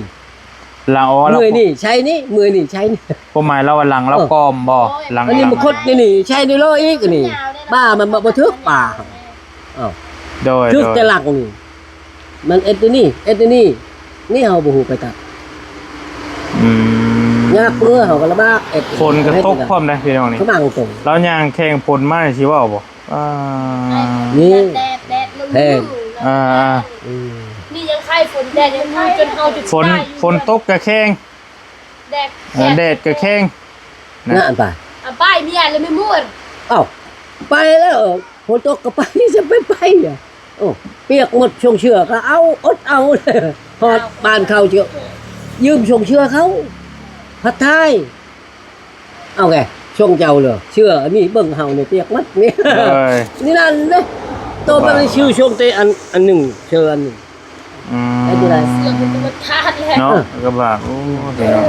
ລາວ ເມື່ອຍນີ້ໃສ່ນີ້ ເມື່ອຍນີ້ໃສ່ນີ້ ຄວາມໝາຍລາວວ່າຫຼັງລາວ ເອີ ກອມບໍ່? ຫຼັງ ອັນນີ້ມັນຄົດນີ້ ໃສ່ນີ້ເລີຍອີກ ອັນນີ້ ປ້າມັນບໍ່ ບໍ່ຖືກ ປ້າ ອ້າວ ໂດຍ ຖືກ ໂດຍ ແຕ່ຫຼັງນີ້ ມັນເຮັດແນວນີ້ ເຮັດແນວນີ້ ນີ້ເຮົາບໍ່ຮູ້ໄປຕັດ. ອືມ ຍາກເປີເຮົາກໍລຳບາກເຮັດ. ຝົນກໍຕົກພ້ອມໄດ໋ພີ່ນ້ອງນີ້. ລາວຍ່າງແຂ່ງຝົນມານີ້ຊິເວົ້າບໍ່? ອ່າ ນີ້ແດດ ແດດລົງ ແດດ ອືມ ນີ້ຍັງໄຄຝົນ ແດດຍັງຢູ່ ຈົນເຮົາຈົນ ຝົນ ຕາຍຢູ່ ຝົນຕົກກະແຂ່ງ ແດດ ເອີ ແດດກະແຂ່ງນະ ນັ້ນໄປ ອາ ໄປເມຍແລ້ວແມ່ໝູດ. ເອົ້າ ໄປແລ້ວ ຝົນຕົກກໍໄປ ຈະໄປ ໄປອະ. ໂອ້ ປຽກໝົດ ຊົງເສື້ອກໍເອົາ ອົດເອົາ ຮອດບ້ານເຂົາ ຈະຢືມຊົງເສື້ອເຂົາ ພັດທາຍ. ເອົາແກ ຊົງເຈົ້າເລີຍ ເສື້ອອັນນີ້ເບິ່ງເຮົານີ້ປຽກໝົດນີ້. ເອີຍ ນີ້ນັ້ນເດ້ ໂຕມັນຊື່ຊົງແຕ່ອັນ ອັນໜຶ່ງ ເສື້ອອັນໜຶ່ງ. ອືມ ເຮັດຈັ່ງໃດ ເສື້ອມັນກໍຂາດແລ້ວເນາະ. ເອີ ກໍວ່າ ໂອ້ ພີ່ນ້ອງ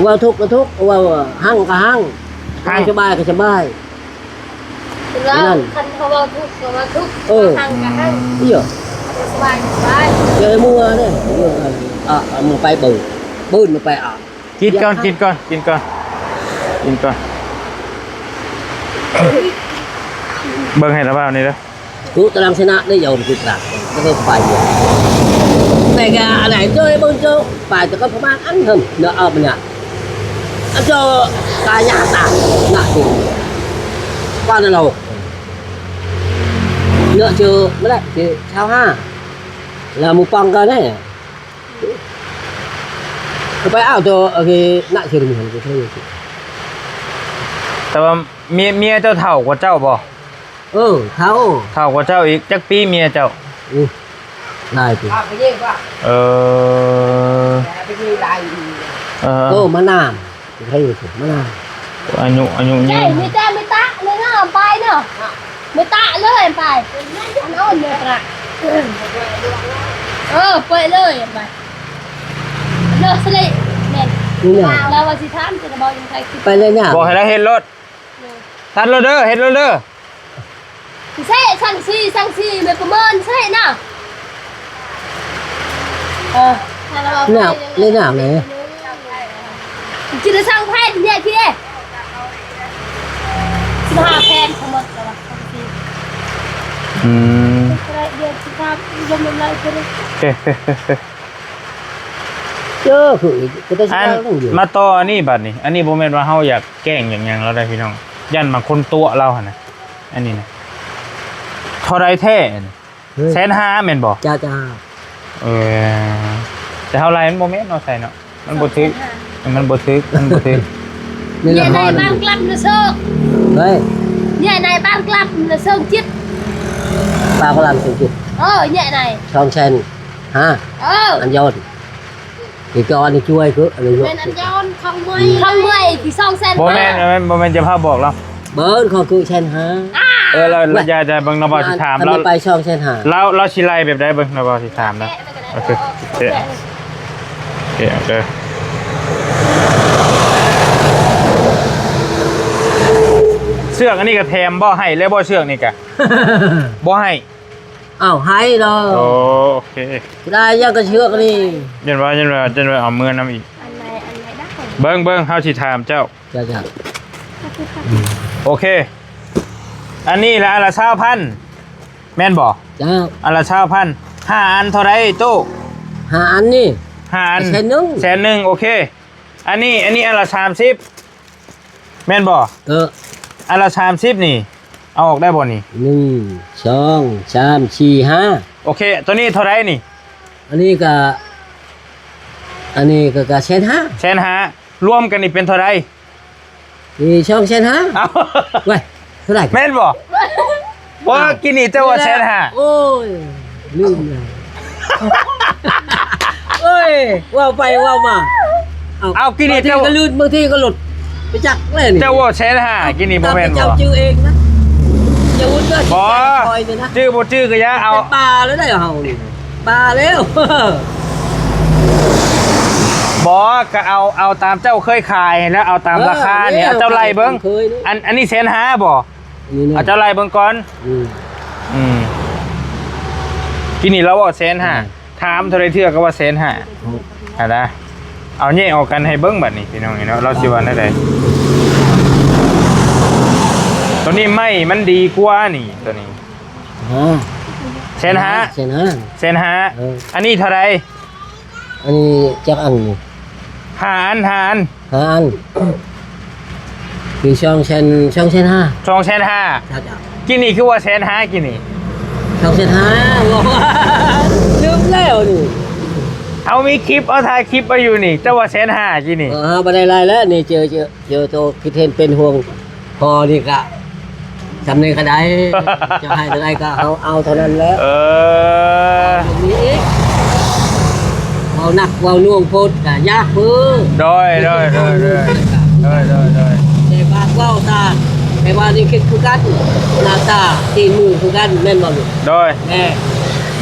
ເວົ້າທຸກກໍທຸກ ເວົ້າຮັ່ງກໍຮັ່ງ ຮັ່ງ ສະບາຍກໍສະບາຍ. ເວົ້າ ນັ້ນ ຄັນເຂົາເວົ້າທຸກກໍວ່າທຸກ ເອີ ເວົ້າຮັ່ງກໍຮັ່ງ ເອີ ສະບາຍກໍສະບາຍ. ເຈີໝູ່ເດ້ ເອີ ອ່ະ ເອົາມາໄປເບິ່ງ ບືນມາໄປອາບ. ກິນກ່ອນ ກິນກ່ອນ ກິນກ່ອນ ກິນກ່ອນ. ເບິ່ງໃຫ້ລະບ່າວນີ້ເດີ. ກູຕະລັງຊະນະໄດ້ຍອມຄືກັນ ແຕ່ກໍໄປຢູ່ ແຕ່ກະອັນໃດເຈົ້າໃຫ້ເບິ່ງເຈົ້າ ໄປແຕ່ກໍປະມານອັນເຖິງເນາະ ເອົາໄປນະ ອັນເຈົ້າກາຍາຕານະຕິ ວ່ານັ້ນເນາະ ເນາະ ເຈົ້າມາແລ້ວ ເຈົ້າຊາວຫ້າ ແລ້ວໝູ່ປອງກໍໄດ້ ກໍໄປເອົາໂຕ ໂອເຄ ນະ ເຊີນໝູ່ຫັ້ນກໍເຊີນ ແຕ່ວ່າເມຍ ເມຍເຈົ້າເຖົ້າກວ່າເຈົ້າບໍ່? ເອີ ເຖົ້າ ເຖົ້າກວ່າເຈົ້າອີກ. ຈັກປີເມຍເຈົ້າ? ອື ຫຼາຍປີ. ເອີ ເອີ ໂອ້ ມານານ ໃຜຢູ່ມານານ ອາຍຸ ອາຍຸຍືນ. ເມຕາ ເມຕາເລີຍເນາະ ໄປເນາະ ເມຕາເລີຍໄປ ອັນອ່ອນເມຕາ ເອີ ໄປເລີຍໄປ ເລີຍສະເລະ ແມ່ນ ນີ້ນະ ລາວວ່າຊິຖາມ ແຕ່ລາວບໍ່ຍັງໃຜ ໄປເລີຍນະ ບອກໃຫ້ລາວເຮັດໂລດ. ຕັດໂລດເດີ ເຮັດໂລດເດີ. ເຊ ສັງສີ ສັງສີ ແມ່ນປະເມີນເຊນະ. ເອີ ແນວ ເລີຍແນວໃດ ຈິລະສັງແຜ່ນເດ ທີ່ເດ ສິບຫ້າແຜ່ນທັງໝົດແລ້ວວ່າ ສັງສີ. ອືມ ເດ ສິບຫ້າ ລົມລາຍເພິ່ນ ເອີ ຄື ຄືແຕ່ ອັນ ມາຕໍ່ອັນນີ້ບັດນີ້ ອັນນີ້ບໍ່ແມ່ນວ່າເຮົາຢາກແກ້ງຢາກຫຍັງລາວໄດ໋ພີ່ນ້ອງ ຢ້ານບາງຄົນຕົວະລາວຫັ້ນນະ. ອັນນີ້ນະ ເທົ່າໃດແທ້ອັນນີ້? ເອີ ແສນຫ້າແມ່ນບໍ່? ຈ້າ ຈ້າ ເອີ ແຕ່ເຮົາໄລ່ມັນບໍ່ແມ່ນເນາະ ໃສ່ເນາະ ມັນບໍ່ຖືກ ມັນບໍ່ຖືກ ມັນບໍ່ຖືກ. ນີ້ລະຄອນ ຍາຍນາຍບ້ານກລັບນະເຊີງ ເຮີ້ຍ ຍາຍນາຍບ້ານກລັບນະເຊີງຈິດ ປາກະລຳເຊີງຈິດ ເອີ ຍາຍນາຍ ສອງແສນຫ້າ ເອີ ອັນຍອດ. ອີກອນນີ້ຊ່ວຍຄືອັນນີ້ ແມ່ນອັນຍອນຂອງເມຍ ຂອງເມຍທີ່ສອງແສນ ບໍ່ແມ່ນ ບໍ່ແມ່ນ ບໍ່ແມ່ນ ຈະພາບອກລາວ ເບິ່ງຂອງຄືແສນຫ້າ. ເອີ ລາວ ລາວຢ່າ ຢ່າເບິ່ງ ລາວບໍ່ຊິຖາມ ລາວໄປສອງແສນຫ້າ ລາວ ລາວຊິໄລ່ແບບໃດ ເບິ່ງ ລາວບໍ່ຊິຖາມລາວ. ໂອເຄ ໂອເຄ ໂອເຄ ເຊືອກອັນນີ້ກໍແຖມບໍ່ ໃຫ້ແລ້ວບໍ່ ເຊືອກນີ້ກະບໍ່ໃຫ້. ອ້າວ ໃຫ້ເນາະ ໂອເຄ ໄດ້ຍັງກະເຊືອກນີ້ ຢ້ານວ່າ ຢ້ານວ່າ ຢ້ານວ່າເອົາເມືອນຳອີກ ອັນໃດ ອັນໃດໄດ້ ເບິ່ງ ເບິ່ງ ເຮົາຊິຖາມເຈົ້າ ເຈົ້າ ເຈົ້າ ໂອເຄ ອັນນີ້ລະ ອັນລະຊາວພັນ ແມ່ນບໍ່? ເຈົ້າ ອັນລະຊາວພັນ ຫ້າອັນເທົ່າໃດໂຕ້? ຫ້າອັນນີ້ ຫ້າອັນ ແສນໜຶ່ງ ແສນໜຶ່ງ ໂອເຄ ອັນນີ້ ອັນນີ້ອັນລະສາມສິບ ແມ່ນບໍ່? ເອີ ອັນລະສາມສິບນີ້ ເອົາອອກໄດ້ບໍ່ນີ້? ໜຶ່ງ ສອງ ສາມ ສີ່ ຫ້າ ໂອເຄ ໂຕນີ້ເທົ່າໃດນີ້? ອັນນີ້ກະ ອັນນີ້ກະ ກະແສນຫ້າ ແສນຫ້າ ລວມກັນນີ້ເປັນເທົ່າໃດ? ນີ້ສອງແສນຫ້າ ເອົ້າ ເວີ້ຍ ເທົ່າໃດ? ແມ່ນບໍ່? ບໍ່ ກິນນີ້ເຈົ້າວ່າແສນຫ້າ ໂອ້ຍ ລືມແລ້ວ ໂອ້ຍ ເວົ້າໄປເວົ້າມາ ເອົ້າ ເອົ້າ ກິນນີ້ເຈົ້າ ບາງທີກໍລືມ ບາງທີກໍຫຼຸດ ໄປຈັກແລ້ວນີ້ ເຈົ້າເວົ້າແສນຫ້າ ກິນນີ້ບໍ່ແມ່ນບໍ່? ເຈົ້າຈື່ເອງນະ ຢ່າວຸດເດີ ບໍ່ ຄອຍນີ້ນະ ຈື່ບໍ່ຈື່ກໍຢ່າ ເອົາ ເປັນປາແລ້ວໄດ໋ເຮົານີ້ ປາແລ້ວ ບໍ່ ກໍເອົາ ເອົາຕາມເຈົ້າເຄີຍຂາຍ ແລ້ວເອົາຕາມລາຄານີ້ ເອີ ເອົາ ເຈົ້າໄລ່ເບິ່ງ ເຄີຍນີ້ ອັນ ອັນນີ້ແສນຫ້າບໍ່? ນີ້ນະ ເອົາເຈົ້າໄລ່ເບິ່ງກ່ອນ ອືມ ອືມ ກິນນີ້ລາວເວົ້າແສນຫ້າ ອືມ ຖາມເທົ່າໃດເທື່ອກໍວ່າແສນຫ້າ ອືມ ຫັ້ນນະ ເອົາແຍກອອກກັນໃຫ້ເບິ່ງບັດນີ້ພີ່ນ້ອງເນາະ ລາວຊິວ່າແນວໃດ ໂຕນີ້ໄມ້ມັນດີກວ່ານີ້ ໂຕນີ້ ອືມ ແສນຫ້າ ແສນຫ້າ ແສນຫ້າ ເອີ ອັນນີ້ເທົ່າໃດ? ອັນນີ້ຈັກອັນນີ້? ຫ້າອັນ ຫ້າອັນ ຫ້າອັນ ມີສອງແສນ ສອງແສນຫ້າ ສອງແສນຫ້າ ເຈົ້າ ເຈົ້າ ກີ້ນີ້ຄືວ່າແສນຫ້າ ກີ້ນີ້ ສອງແສນຫ້າ ລືມແລ້ວນີ້ ເຮົາມີຄລິບ ເຮົາຖ່າຍຄລິບໄວ້ຢູ່ນີ້ ເຈົ້າວ່າແສນຫ້າ ກີ້ນີ້ ເອີ ເຮົາບໍ່ໄດ້ຫຼາຍແລ້ວນີ້ ເຈີ ເຈີ ເຈີໂຕຄິດເຫັນເປັນຫ່ວງ ພໍນີ້ກະ ສ່ຳນີ້ກະໄດ້ ຈະໃຫ້ເທົ່າໃດກະເຮົາເອົາເທົ່ານັ້ນແຫຼະ ເອີ ມີອີກ ເວົ້າໜັກເວົ້າໜ່ວງໂພດກະຍາກເພີ້ ໂດຍ ໂດຍ ໂດຍ ໂດຍ ໂດຍ ໂດຍ ໂດຍ ແຕ່ວ່າເວົ້າຕາ ແຕ່ວ່ານີ້ຄິດຄືກັນ ໜ້າຕາຕີນມືຄືກັນ ແມ່ນບໍ່ລູກ? ໂດຍ ແມ່ນ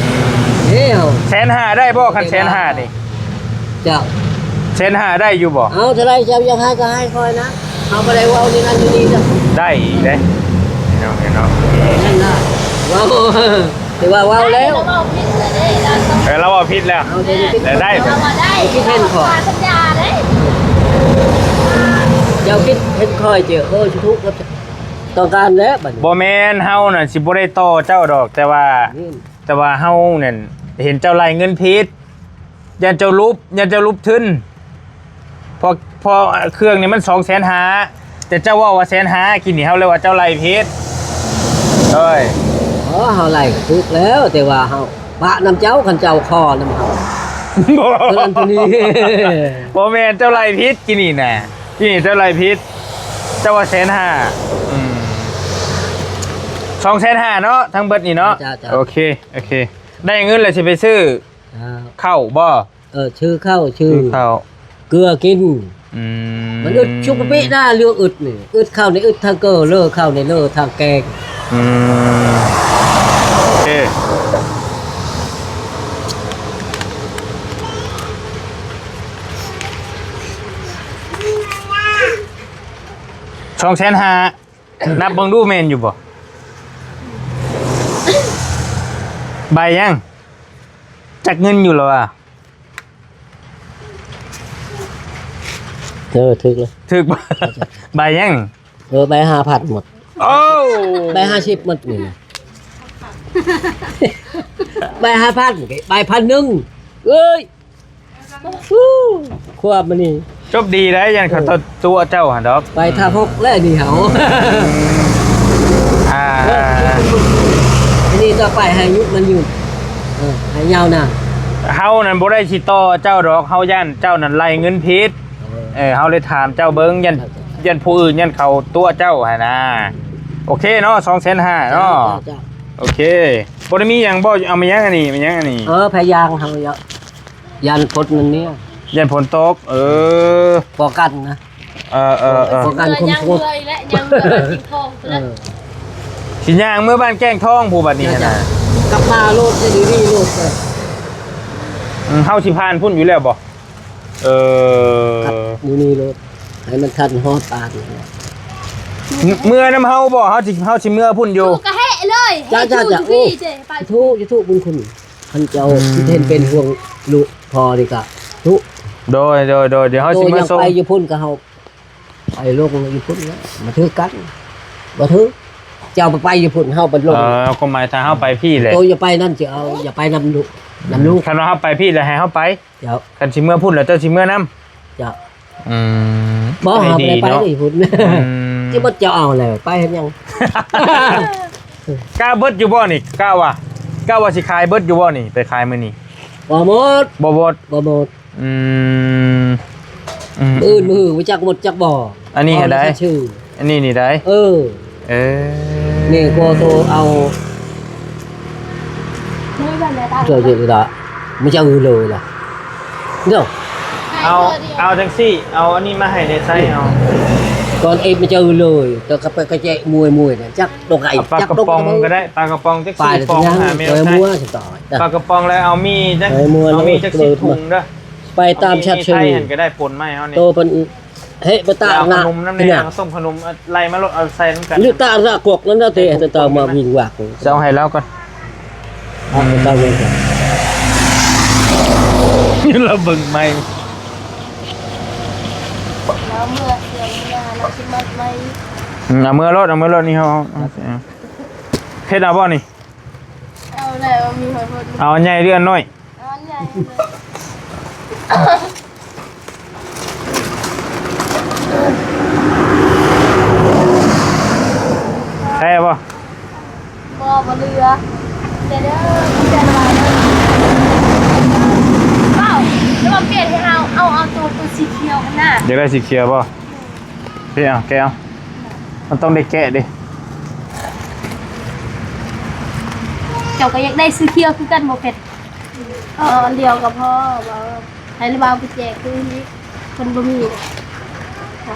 ເອີ ແສນຫ້າໄດ້ບໍ່? ຄັນແສນຫ້ານີ້ ເຈົ້າ ແສນຫ້າໄດ້ຢູ່ບໍ່? ເອົາເທົ່າໃດເຈົ້າຢາກໃຫ້ກໍໃຫ້ຂ້ອຍນະ ເຮົາບໍ່ໄດ້ເວົ້ານີ້ນັ້ນຢູ່ນີ້ເດີ ໄດ້ອີກເດ້ ພີ່ນ້ອງເອີຍເນາະ ນັ້ນນະ ເວົ້າ ຖືວ່າເວົ້າແລ້ວ ລາວເວົ້າຜິດແລ້ວເດ້ ລາວຕ້ອງ ເອີ ລາວເວົ້າຜິດແລ້ວ ເອົາແຕ່ນີ້ຜິດ ແຕ່ໄດ້ ເອົາວ່າໄດ້ ເຈົ້າຄິດເຫັນຂ້ອຍ ເຈົ້າຄິດເຫັນຂ້ອຍເຈົ້າ ເອີ ສາທຸ ຕ້ອງການແລ້ວບັດນີ້ ບໍ່ແມ່ນ ເຮົານະຊິບໍ່ໄດ້ຕໍ່ເຈົ້າດອກ ແຕ່ວ່າ ແຕ່ວ່າເຮົານັ້ນເຫັນເຈົ້າໄລ່ເງິນຜິດ ຢ້ານເຈົ້າຫຼຸບ ຢ້ານເຈົ້າຫຼຸບທຶນ ເພາະ ເພາະເຄື່ອງນີ້ມັນສອງແສນຫ້າ ແຕ່ເຈົ້າເວົ້າວ່າແສນຫ້າ ກີ້ນີ້ເຮົາເລີຍວ່າເຈົ້າໄລ່ຜິດ ໂດຍ ອໍ ເຮົາໄລ່ກໍຖືກແລ້ວ ແຕ່ວ່າເຮົາປະນຳເຈົ້າ ຄັນເຈົ້າຂໍນຳເຮົາ ບໍ່ ເອີ ອັນຕົວນີ້ ບໍ່ແມ່ນ ເຈົ້າໄລ່ຜິດ ກີ້ນີ້ນະ ກີ້ນີ້ເຈົ້າໄລ່ຜິດ ເຈົ້າວ່າແສນຫ້າ ອືມ ສອງແສນຫ້າເນາະ ທັງເບິດນີ້ເນາະ ເຈົ້າ ເຈົ້າ ໂອເຄ ໂອເຄ ໄດ້ເງິນແລ້ວຊິໄປຊື້ ອ່າ ເຂົ້າບໍ່? ເອີ ຊື້ເຂົ້າ ຊື້ ຊື້ເຂົ້າ ເກືອກິນ ອືມ ມັນອຶດຊຸກປິນະ ເລື່ອງອຶດນີ້ ອຶດເຂົ້ານີ້ອຶດທາງເກີ ເລີເຂົ້ານີ້ເລີທາງແກງ ອືມ ໂອເຄ ສອງແສນຫ້າ ນັບເບິ່ງດູແມ່ນຢູ່ບໍ່? ໃບຫຍັງ? ຈັກເງິນຢູ່ລະວ່າ? ເອີ ຖືກແລ້ວ ຖືກບໍ່? ໃບຫຍັງ? ເອີ ໃບຫ້າພັນໝົດ ໂອ້ ໃບຫ້າສິບໝົດນີ້ນະ ໃບຫ້າພັນ ໃບພັນໜຶ່ງ ເອີຍ ຄວາມມັນນີ້ ຈົບດີໄດ໋ ຢ້ານເຂົາຕົວະເຈົ້າຫັ້ນດອກ ໄປທ່າຫົກແລ້ວນີ້ເຮົາ ອ່າ ເອີ ອັນນີ້ຕໍ່ໄປໃຫ້ຍຸດມັນຍືນ ເອີ ໃຫ້ຍາວນານ ເຮົານັ້ນບໍ່ໄດ້ຊິຕໍ່ເຈົ້າດອກ ເຮົາຢ້ານເຈົ້ານັ້ນໄລ່ເງິນຜິດ ເອີ ເອີ ເຮົາເລີຍຖາມເຈົ້າເບິ່ງ ຢ້ານ ຢ້ານຜູ້ອື່ນ ຢ້ານເຂົາຕົວະເຈົ້າຫັ້ນນາ ໂອເຄເນາະ ສອງແສນຫ້າເນາະ ເຈົ້າ ເຈົ້າ ໂອເຄ ບໍ່ໄດ້ມີຫຍັງບໍ່? ເອົາມາຫຍັງອັນນີ້? ມາຫຍັງອັນນີ້? ເອີ ພະຍາງເຮົາ ຢ້ານຝົນມັນເນຍ ຢ້ານຝົນຕົກ ເອີ ປ້ອງກັນນະ ເອີ ເອີ ປ້ອງກັນຄົນ ຍັງເມື່ອຍແຫຼະ ຍັງເມື່ອຍແລ້ວ ເອີ ຊິຍ່າງເມືອບ້ານແກ້ງທອງຜູ້ບັດນີ້ຫັ້ນນະ ກັບມາໂລດ ດີໆໂລດ ເອີ ອືມ ເຮົາຊິຜ່ານພຸ້ນຢູ່ແລ້ວບໍ່? ເອີ ກັບຢູ່ນີ້ໂລດ ໃຫ້ມັນທັນຮອດປານນີ້ແຫຼະ ເມືອນຳເຮົາບໍ່? ເຮົາຊິ ເຮົາຊິເມືອພຸ້ນຢູ່ ກະແຫະເລີຍ ເຈົ້າ ເຈົ້າ ເຈົ້າ ໂອ້ ໄປທຸ ຢູ່ທຸບຸນຄຸນ ຄັນເຈົ້າ ອືມ ຄິດເຫັນເປັນຫ່ວງລູກພໍ່ນີ້ກະທຸ ໂດຍ ໂດຍ ໂດຍ ດຽວເຮົາຊິມາສົ່ງ ໂຕຍັງໄປຢູ່ພຸ້ນກະເຮົາ ໄປລົງຢູ່ພຸ້ນແລ້ວ ມາຖືກກັນ ບໍ່ຖືກ ເຈົ້າໄປຢູ່ພຸ້ນ ເຮົາໄປລົງ ເອີ ຄວາມໝາຍຖ້າເຮົາໄປພີ້ແຫຼະ ໂຕຢ່າໄປນັ້ນ ຊິເອົາ ຢ່າໄປນຳລູກ ນຳລູກ ຄັນວ່າເຮົາໄປພີ້ແລ້ວໃຫ້ເຮົາໄປ ເຈົ້າ ຄັນຊິເມືອພຸ້ນແລ້ວເຈົ້າຊິເມືອນຳ ເຈົ້າ ອືມ ບໍ່ ເຮົາບໍ່ໄດ້ໄປເນາະ ພຸ້ນ ອືມ ຊິໝົດເຈົ້າເອົາແລ້ວ ໄປເຮັດຫຍັງ? ກະເບິດຢູ່ບໍ່ນີ້? ກະວ່າ ກະວ່າຊິຂາຍເບິດຢູ່ບໍ່ນີ້? ໄປຂາຍມື້ນີ້ ບໍ່ໝົດ ບໍ່ໝົດ ບໍ່ໝົດ ອືມ ອືມ ມື້ອື່ນມື້ຮືບໍ່ຈັກໝົດຈັກບໍ່ ອັນນີ້ໃດ໋ ອັນນີ້ນີ້ໃດ໋ ເອີ ເອີ ນີ້ກໍໂທເອົາ ເຈົ້າຢູ່ລະ ມັນຈະອືເລີຍລະ ເດີ ເອົາ ເອົາຈັ່ງຊີ້ ເອົາອັນນີ້ມາໃຫ້ແດ່ ໃຊ້ເອົາ ກ່ອນເອງມັນຈະອືເລີຍ ແຕ່ກໍໄປກະແຈະມວຍໆນະ ຈັກ ດອກໄກ່ ເອົາປາກະປ໋ອງກໍໄດ້ ປາກະປ໋ອງຈັກສີ່ປ໋ອງ ຫາແມວໃຊ້ ປາກະປ໋ອງແລ້ວເອົາໝີ່ຈັກ ເອົາໝີ່ຈັກສິບຖົງເດີ ໄປຕາມຊັດຊື່ ໄປຫັ້ນກໍໄດ້ ປົນມາໃຫ້ເຮົານີ້ ໂຕເພິ່ນເຮັດໄປຕາກນະ ເອົາຂະໜົມນຳແດ່ ເອົາຕົ້ມຂະໜົມ ໄລ່ມາໂລດ ເອົາໃສ່ນຳກັນ ຫຼືຕາລະກວກນັ້ນນະເຕ ຕາມາວິງວາກ ຈະເອົາໃຫ້ລາວກ່ອນ ເອົາໄປຕາມເບິ່ງກ່ອນ ລາວເບິ່ງໃໝ່ ລາວເມືອ ເຄື່ອງເມືອ ລາວຊິມັດໃໝ່ ອືມ ເອົາເມືອໂລດ ເອົາເມືອໂລດ ນີ້ເຮົາ ເອົາ ເຮັດເອົາບໍ່ນີ້? ເອົາ ແລ້ວມີຫອຍໂພດ ເອົາອັນໃຫຍ່ຫຼືອັນນ້ອຍ? ເອົາອັນໃຫຍ່. ແທ້ບໍ່? ບໍ່ ບໍ່ເຫຼືອ. ແຕ່ເດີ ແຕ່ລະບາດເດີ. ເວົ້າ ແຕ່ວ່າປ່ຽນໃຫ້ເຮົາ ເອົາ ເອົາໂຕ ໂຕສີຂຽວຫັ້ນນະ. ຢາກໄດ້ສີຂຽວບໍ່? ເພາະ ແກະເອົາ ມັນຕ້ອງໄດ້ແກະເດ້. ເຈົ້າກໍຢາກໄດ້ສີຂຽວຄືກັນບໍ່ເພັດ? ເອົາອັນດຽວກໍພໍ. ເວົ້າ ໃຫ້ລະບ່າວໄປແຈກຄົນອື່ນອີກ ເພິ່ນບໍ່ມີ.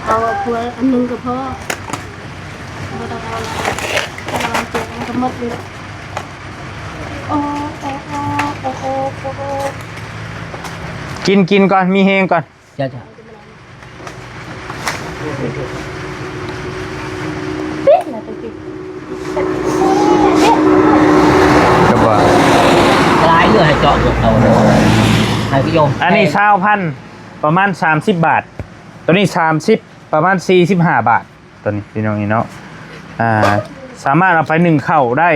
ເອົາພວງອັນໜຶ່ງກໍພໍ. ບໍ່ຕ້ອງເອົາຫຼາຍ ລະບ່າວແຈກມັນກໍໝົດຢູ່ແລ້ວ. ໂອ້ ໂອ້ ໂອ້ ໂອ້ ໂອ້ ໂອ້ ໂອ້ ກິນ ກິນກ່ອນ ມີແຮງກ່ອນ. ຈ້າ ຈ້າ ກໍວ່າຫຼາຍເລື່ອໃຫ້ເຈາະເລືອດເຂົາ ໃຫ້ກໍຍອມ. ອັນນີ້ຊາວພັນ ປະມານສາມສິບບາດ, ຕົວນີ້ສາມສິບ ປະມານສີ່ສິບຫ້າບາດ. ຕົວນີ້ພີ່ນ້ອງນີ້ເນາະ ອ່າ ສາມາດເອົາໄປໜຶ້ງເຂົ້າໄດ້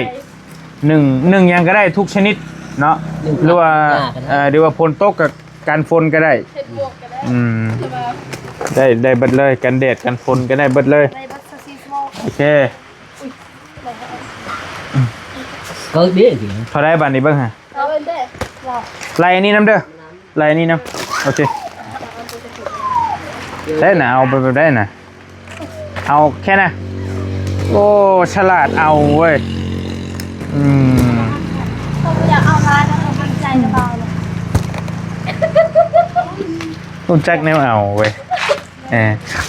ໜຶ້ງ ໜຶ້ງຫຍັງກໍໄດ້ທຸກຊະນິດເນາະ ໜຶ້ງ ຫຼືວ່າ ເອີ ຫຼືວ່າຝົນຕົກກໍກັນຝົນກໍໄດ້. ເຮັດໝວກກໍໄດ້ ອືມ ແຕ່ວ່າ ໄດ້ ໄດ້ເບິດເລີຍ ກັນແດດກັນຝົນກໍໄດ້ເບິດເລີຍ ໄດ້ເບິດຊາວສີ່ຊົ່ວໂມງ. ໂອເຄ ເກີດເດ້ ເທົ່າໃດບາດນີ້ເບິ່ງຫາ ເອົາເບິ່ງເດ້ ໄລ່ອັນນີ້ນຳເດີ ໄລ່ອັນນີ້ນຳ. ໂອເຄ ໄດ້ນະ ເອົາໄປແບບໃດນະ? ເອົາແຄ່ນະ. ໂອ້ ສະຫຼາດເອົາເວີຍ. ອືມ ຢາກເອົາຫຼາຍ ເອົາໃຈລະເບົາ ຮູ້ຈັກແນວເອົາເວີຍ. ເອີ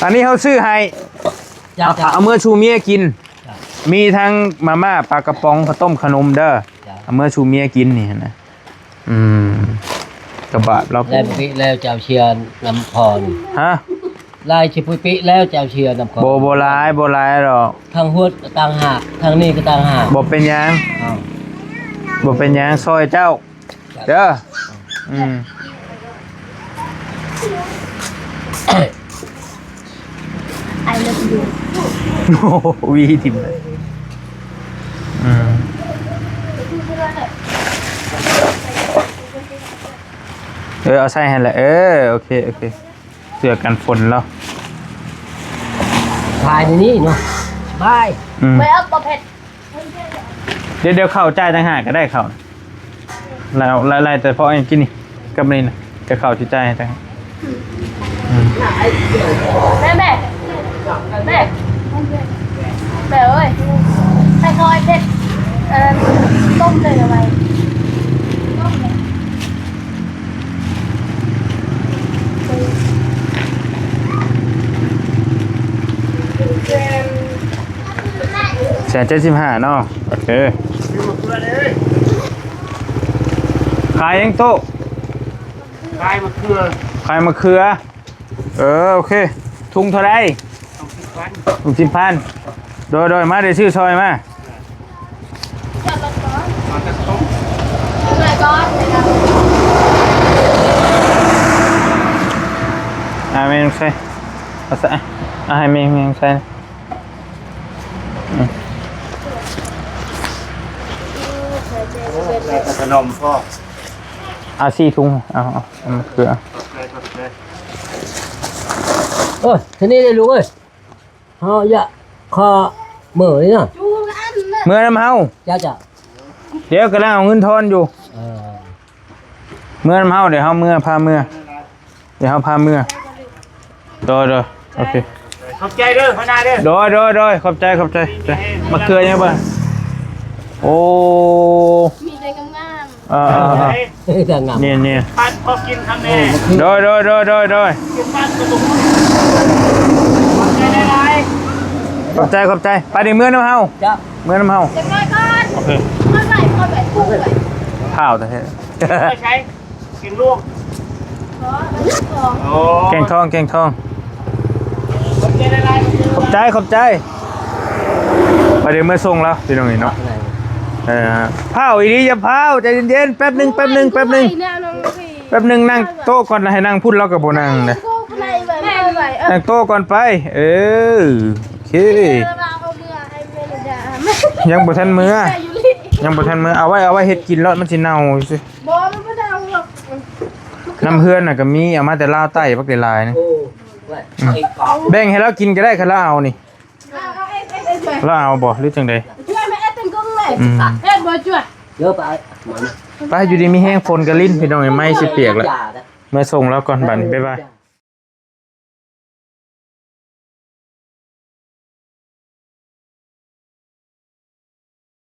ອັນນີ້ເຮົາຊື້ໃຫ້ ເອົາ ເອົາເມືອສູ່ເມຍກິນ. ມີທັງມາມ່າ ປາກະປ໋ອງ ເຂົ້າຕົ້ມ ຂະໜົມເດີ. ເອົາເມືອສູ່ເມຍກິນນີ້ຫັ້ນນະ. ອືມ ກະບາບລາວ ແລ້ວເປີແລ້ວເຈົ້າເຊື່ອນຳພໍນີ້ ຮະ? ຫຼາຍຊິເປີແລ້ວເຈົ້າເຊື່ອນຳພໍ. ບໍ່ ບໍ່ຫຼາຍ ບໍ່ຫຼາຍດອກ. ທາງຫົວກໍຕ່າງຫາກ ທາງນີ້ກໍຕ່າງຫາກ. ບໍ່ເປັນຫຍັງ ເອົ້າ ບໍ່ເປັນຫຍັງ ຊ່ອຍເຈົ້າເດີ. ອືມ I love you. ໂອ້ໂຫ ຫວີຖິ້ມເລີຍ. ອືມ ເອີ ເອົາໃສ່ຫັ້ນແຫຼະ. ເອີ ໂອເຄ ໂອເຄ ເສື້ອກັນຝົນລາວ ຖ່າຍໃນນີ້ເນາະ. ບາຍ ອືມ ໄປເອົາປະເພັດ. ດຽວ ດຽວເຂົ້າຈ່າຍຕ່າງຫາກກໍໄດ້ ເຂົ້າ ແລ້ວ ແລ້ວ ແລ້ວແຕ່ພໍ ອັນກິນນີ້ກັບນີ້ນະ ດຽວເຂົ້າຊິຈ່າຍໃຫ້ຕ່າງຫາກ. ອືມ ແມ່ ແມ່ ແມ່ ແມ່ເອີຍ ໃສ່ຊອຍເຜັດ ເອີ ຕົ້ມເລີຍເອົາໄວ້. ແສນເຈັດສິບຫ້າເນາະ. ໂອເຄ ຂາຍຫຍັງໂຕ? ຂາຍມະເຂືອ ຂາຍມະເຂືອ. ເອີ ໂອເຄ ທຸງເທົ່າໃດ? ສອງສິບພັນ ສອງສິບພັນ. ໂດຍ ໂດຍ ມາ ດຽວຊື້ຊອຍມາ. ອ່າ ແມ່ນ້ອງໄຊ ເອົາໃສ່ ອ່າ ໃຫ້ແມ່ ແມ່ນ້ອງໄຊ. ອືມ ຂະໜົມພໍ ເອົາສີ່ທຸງ ເອົາ ເອົາ ເອົາມາເຂືອ. ຂອບໃຈ ຂອບໃຈ. ໂອ້ຍ ເທົ່ານີ້ເດ້ລູກເອີຍ. ເຮົາຢາກຂໍເມືອນີ້ນະ ເມືອນຳເຮົາ. ຈ້າ ຈ້າ ດຽວກຳລັງເອົາເງິນທອນຢູ່. ເອີ ເມືອນຳເຮົາ ດຽວເຮົາເມືອ ພາເມືອ ດຽວເຮົາພາເມືອ. ໂດຍ ໂດຍ ໂອເຄ ຂອບໃຈເດີ ຫົວໜ້າເດີ. ໂດຍ ໂດຍ ໂດຍ ຂອບໃຈ ຂອບໃຈ. ມາເຂືອຫຍັງເບິ່ງ? ໂອ້ ມີແຕ່ງາມໆ. ເອີ ເອີ ເອີ ເອີ ງາມ ນີ້ ນີ້ ປັນພໍກິນທຳແນ່. ໂດຍ ໂດຍ ໂດຍ ໂດຍ ໂດຍ. ກິນປັນກໍບໍ່ຮູ້. ຂອບໃຈຫຼາຍໆ. ຂອບໃຈ ຂອບໃຈ. ໄປ ເດີ ເມືອນຳເຮົາ. ຈ້າ ເມືອນຳເຮົາ. ຈັກໜ້ອຍກ່ອນ. ໂອເຄ ຄ່ອຍໄປ ຄ່ອຍໄປ ຜູ້ໄປ. ພ້າວແທ້ໆ ໄປໃສ? ກິນລູກ ໂອ້ ແກງທອງ ແກງທອງ. ຂອບໃຈ ຂອບໃຈ. ໄປ ເດີ ເມືອສົ່ງລາວ ພີ່ນ້ອງນີ້ເນາະ. ເອີ ພ້າວອີ່ຫຼີ ຢ່າພ້າວ ໃຈເຢັນໆ ແປັບໜຶ່ງ ແປັບໜຶ່ງ ແປັບໜຶ່ງ ແປັບໜຶ່ງ. ນັ່ງໂຕະກ່ອນ ໃຫ້ນັ່ງພຸ້ນ ລາວກໍບໍ່ນັ່ງເດ້. ນັ່ງໂຕະກ່ອນໄປ. ເອີ ໂອເຄ ຍັງບໍ່ທັນເມືອ. ຍັງບໍ່ທັນເມືອ ເອົາໄວ້ ເອົາໄວ້ເຮັດກິນລະ ມັນຊິເນົ່າຊື່. ບໍ່ ມັນບໍ່ເນົ່າດອກ. ນ້ຳເຮືອນນະກະມີ ເອົາມາແຕ່ລາວໃຕ້ບັກຫຼາຍໆນະ. ໂອ້ ອືມ ເອົາເອງກ່ອນ ແບ່ງໃຫ້ລາວກິນກະໄດ້ ຄັນລາວເອົານີ້. ເອົາ ເອົາເອງ ເອງ ເອງ ລາວເອົາບໍ່ ຫຼືຈັ່ງໃດ? ຊ່ວຍມາເອັດເຕັນກົງເລີຍ. ອືມ ເຮັດບໍ່ຊ່ວຍ. ເດີ ໄປ ໄປ ຢູ່ດີມີແຮງ ຝົນກະລິນ ພີ່ນ້ອງເອີຍ ໄມ້ຊິປຽກລະ. ເມືອສົ່ງລາວກ່ອນບາດນີ້ ບາຍບາຍ.